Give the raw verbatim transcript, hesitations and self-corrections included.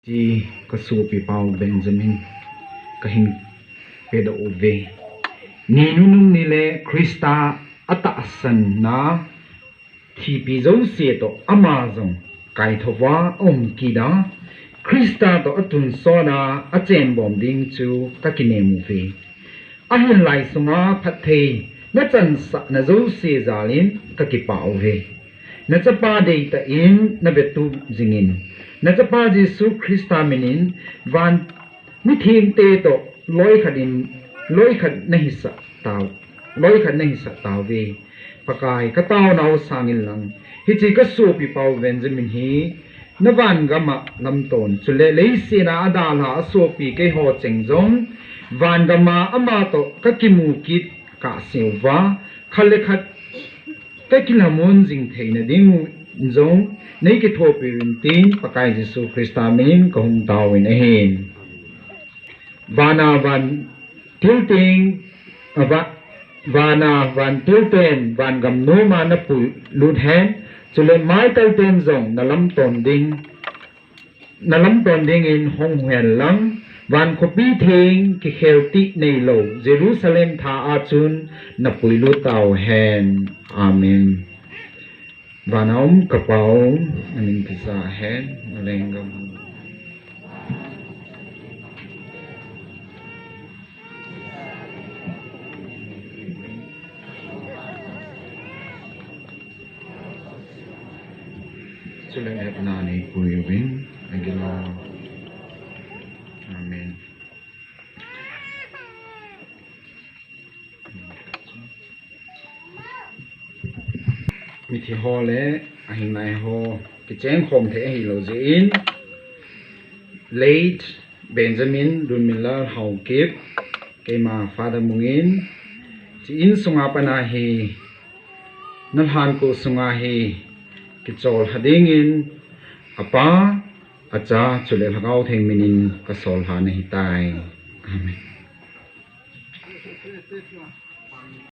Ti ka sopi pau Benjamin ka hin pedoh uve. Ni nunung ni le Krista atahsan na thipi jouse toh ama jong kaithova aum kida Krista toh atunsona achenbom ding chu ka kinem uve. Ahinlai sunga phatthei nachansahna jouse jalin ka kipah uve. Nachapa deitah in navetup jingin, nachapa Jesu Krista minin van mithengte toh loikhat in, loikhat nahisah tau, loikhat nahisah tauve. Pakai, ka taonau sangin lang, hiche ka sopi pau Benjamin hi na vangam a lamton, chule leiset a adalha asopi keiho cheng jong vangam a ama toh ka kimu kit kahseuva, khat le khat ka kilamun jing theina ding jong nei kithopi uvin tin Pakai Jesu Krista minin ka hung taovin ahi. Vana vantil teng, a va-, vana vantil ten vangam nom a napuilut hen, chule maital ten jong nalamton ding, nalamton dingin hung hen lang, van khopi theng kikheltih neilou Jerusalem tha a chun napuilut tauhen. Amen. Vana um ka pau, namin kijah hen, nalenggam. Chule hepna neipui uvin, agilo. Amen. Mithi ho le ahingnai ho kicheng khom thei ahilou jeh in, late Benjamin Lunminlal Haokip, keima Father Mungin, hiche in sunga pat a hi, nalhan ko sunga hi, kichol lha dingin, apa, acha, chule Lhagao Theng minin kasol lha nahitai. Amen.